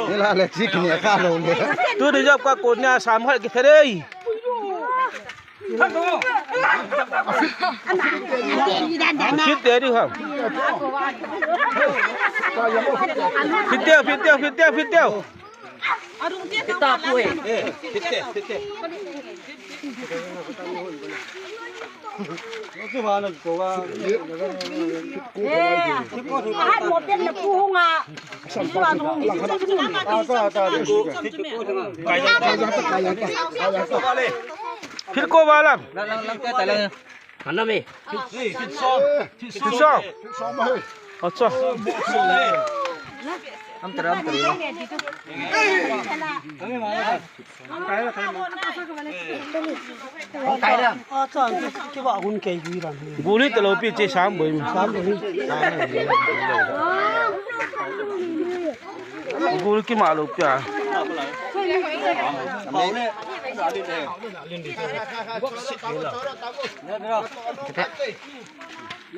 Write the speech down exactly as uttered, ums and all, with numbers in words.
Nila le chik ni ka lo le. Tu ni jap ka ko nia sam hal ki therei. Fit te di ham. Fit te, fit te, fit te, fit te. Kita pui. Phir ko balam. Lang, lang, lang, lang, lang. Mana mi? Phir som. Phir som. Acha. Guli talo pi che sam boi. Sam boi. Guli ki malo pia.